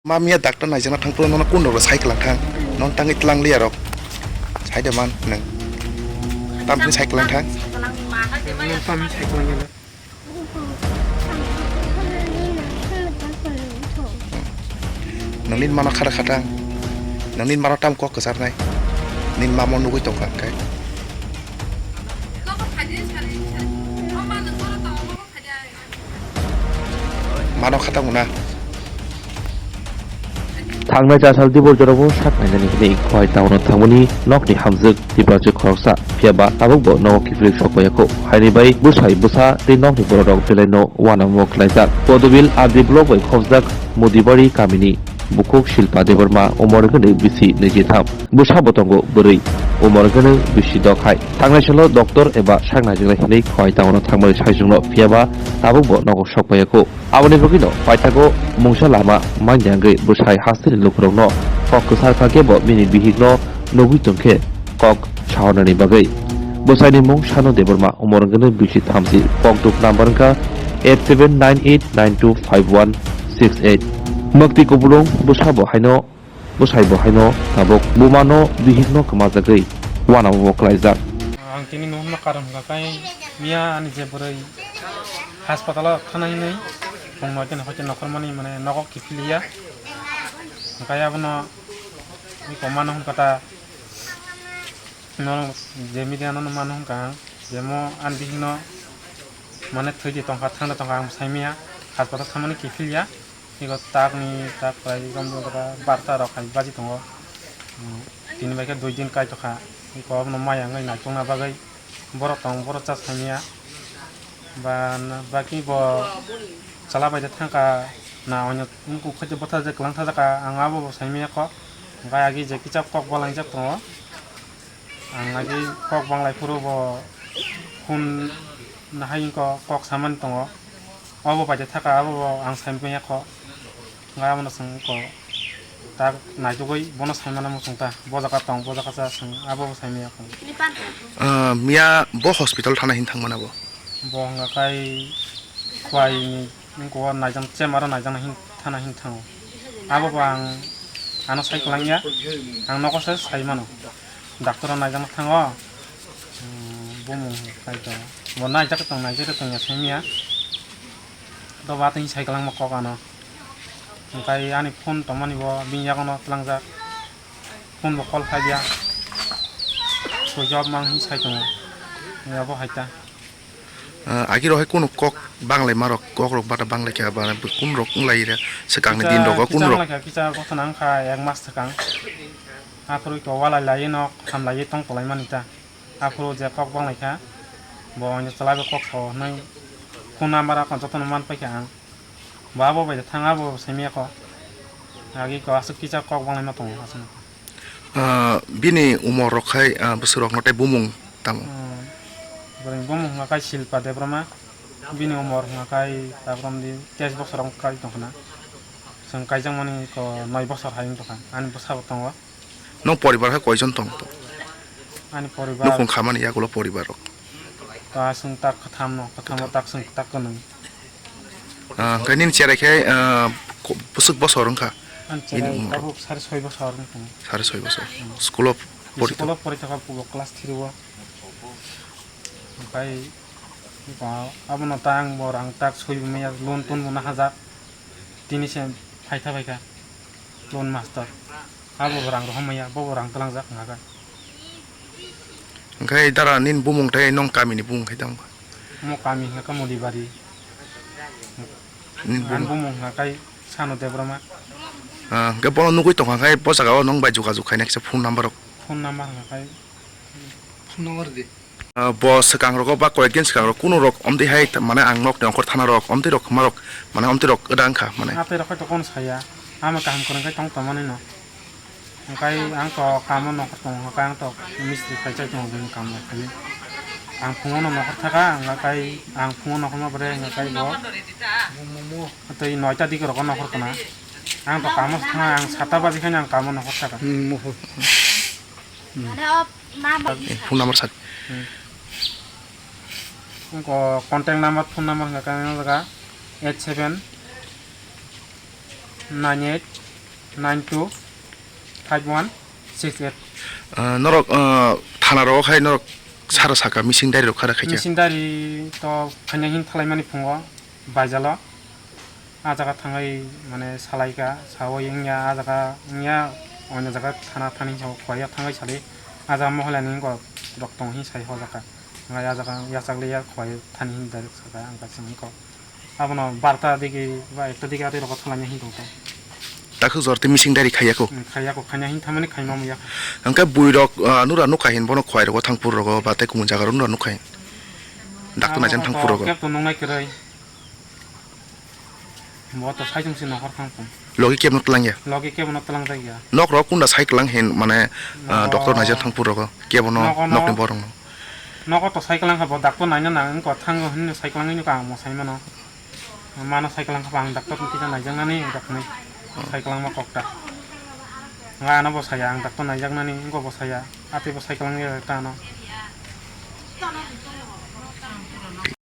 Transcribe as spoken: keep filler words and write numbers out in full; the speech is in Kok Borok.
Ma miya doctor naijakna thang phuru nono kun rok sai kwlang thang. Non tangwi tlang liya rok. Sai de man nang. Tam phuru sai kwlang thang. Nang tam sai kwlang ya. Nang nin mano khara khatang. Nang nin mano tam kok kwsar nai. Nin mamo nugui tongkha kai. Mano khatang muna. Thangnai chasal dibor jorabo sak nainani hwnwi Khowai town-o thangmani nokni hamjwk Tiprajwk khoroksa, phiyaba tabukbo nogo kiphilwi sok paiyakho. Haini bai bwsai bwsa tei nokni bororok belaino uanamung khlaijak. Podobil R D block bai khopjak Modibari kamini bukhuk Shilpa Debbarma, umor hwnwi bisi nwi jitham. Bwsabo tongo bwrwi, umor hwnwi bisi dok hai. Thangnai salo doctor eba sak naijaknai hwnwi Khowai town-o thangmani saichungno, phiyaba tabukbo nogo sok paiyakho. Aboni bagwino paithago mungsa lama manya wngwi bwsai hasteni lukurokno kok kwsar kha khe bo bini bihikno nugwi tongkhe kok sahornani bagwi. Bwsaini mung Sanu Debbarma, umor hwnwi bisi thamsi, kokduk number wngkha eight seven nine eight nine two five one six eight. Mwktwi kupulung bwsabo haino Bwsai bo haino tabuk bumano bihikno kwmajagwi uanamung khlaijak. Ang tini no hwnma karon hwnkha khe miya ani je bwrwi haspatalo thana hinwi pung noita ni hoite nokhormani mane nogo kiphiliya. Hwnkhe abono iko mano hwnkha ta norok je media no mano hwnkha ang je mo ani bihikno mane thwidi tongkha thangda tongkha ang sai miya haspatal thamani kiphiliya. Iko takni tak kwlai gom dwng kha, barta rok hai baji tongo. Hmm, tini bai khe dui din kai tokha. Iko abono maya wngwi naitukna bagwi borok tong, borok cha samiya. Ba na, baki bo chwla bai de thangkha na, onyo wngkuk khe bwtha je kwlang thajak kha, ang abo bo saimanya kho. Hwnkhe agi je kisa kok balaijak tongo. Ang naiwi kok banglai phuru bo phone nahai wngkha kok samani tongo. Obo bai de thaka abo bo ang sai manya kho. Nga abono swng kho. Tak naitugwi bono sai mano muchung ta. Bo jaga tong, bo jaga cha swng abo bo sai manya kho. Ah, miya bo hospital thana hin thang mana bo? Bo hwnga kai Khowai ni wngkha o naijak, chamber o naijak hin thana hin thango. Abo bo ang ano sai kwlang ya. Ang nogo se sai mano. Doctor o naijakna thango, hmm, bumung kaitor. Bo naijak tong, naijak tong ya simiya. To ba tini sai kwlangma kok ano. Hwnkhe ani phone tongmani bo bini yagono tlangjak. Phone bo call phaiya. Switch off mang hin sai tongo. Yabo hai ta. Ah, agi rok hai kunu kok banglai ma rok, kok rok bata banglai kha ba kun rok wng lai re swkang ni din rogo kun rok. Kisa gotho nang kha ek mas swkang. Aphuru to walai lai no hamlai tong tolai mani ta. Aphuru je kok banglai kha bo onyo chwla bai kok sao hwnwi phone number akon jotono man pai kha ang. Bo abo bai thang abo simi kho. Agi ko aswk kisa kok banglai ma tongo aswk. Ah, bini umor rok khai, ah, bwswk rok no tei bumung tamo? Hmm. Bwrwi bumung hwnka khai Silpa Debbarma. Bini umor hwnka khai tabrom di teis bosor wng kai tong khna. Chwng kaijak mani ko noi bosor hai wng tong kha. Ani bwsa bo tongo. Nong poribar hai koijon tong to? Ani poribar. Nukhung khamani yagulo poribar rok. Ta chwng tak kwtham no, kwtham no tak chwng tak kwnwi. Ah, hwnkhe nini cherai khe, ah, ko-, bwswk bosor wngkha? Ani cherai tabuk sare soi bosor wngkha. Sare soi bosor. Hmm. School of pori. School of pori thaka pubo class three o. Hwnkhe abono ta ang bo rang tak soi maya loan ton bo nahajak. Tini se phaitha phaikha loan master. Abo bo rang rohormaya, bo bo rang tlangjak hwnkha khe. Hwnkhe dara nini bumung tei nong kamini bumung khai tamo? Omo kami hwnkha khe Modibari. Nini bumung? Ani bumung hwnkha khe Sanu Debbarma. Ah, hwnkhe bono nugwi tongkha khe bo jaga o nong bai jogajog khaina kisa phone number rok? Phone number hwnkha khe, phone number di. Ah, bo swkang rogo ba koyek din swkang rok kunu rok omtwi hai ta-, mane ang nok ni ongkhor thana rok omtwi rok khma rok mane omtwi rok wda wngkha mane. Atwi rok hai to kono saya, ama kaham kwrwng khe tong tongmani no. Hwnkhe ang to kamo nokhor tongo, hwnkhe ang to mistri khai chai tongo bini kam rok khai. Ang phungo no nokhor thaka, hwnkhe ang phungo nokhorma bwrwi hwnkhe bo tei noita dik rok nokhor khna. Ang to kamo thanga, ang sata baji khai ang kamo nokhor thaka. Hmm, nokhor. Hmm. Eh, phone number sa. Hmm. Ko contact number, phone number hwnka khe ang jaga eight seven nine eight nine two five one six eight. Ah, norok, ah, thana rogo khai norok sara saka missing diary rok khara khaikha. Missing diary to khaina hin thalaimani phungo baijalo. Ah jaga thangwi mane salaikha, sawi wngya, ah jaga wngya, oino jaga thana thani sao khwlaiya thangwi sali. Ah jaga mohalani wngkha rok tong hin sai hojakha. Wngkha ah jaga yachakliya khwlai thani hin direct saka ang kaisa wngkha. Abono barta digi ba ekta digi atwi rogo thalaina hin tongkha. Takhuk jor tei missing diary khaiyako. Hmm, khaiyako, khaina hin thamani khaima muya. Hwnkhe buirok, ah, nura nukha hin bono khwlai rogo thangphuru rogo ba tei kumun jaga rok nura nukha hin. Dakto naijak thangphuru rogo. Kep to nungnai kwrwi. Bo to saichung si nohor thang phung. Logi kebo no twlang ya? Logi kebo no twlang jak ya. Nok rok kunda sai kwlang hin mane, ah, doctor naijak thang phuru rogo. Kebo no nok ni borok no. Nogo to sai kwlang kha bo doctor naina nang ko thango hin sai kwlang ni ka mo sai mano. Mano sai kwlang kha ang doctor ni kisa naijak nani rok ni. Sai kwlang ma kok ta. Nga ano bo saya ang doctor naijak nani ko bo saya. Ati bo sai kwlang ya ta no.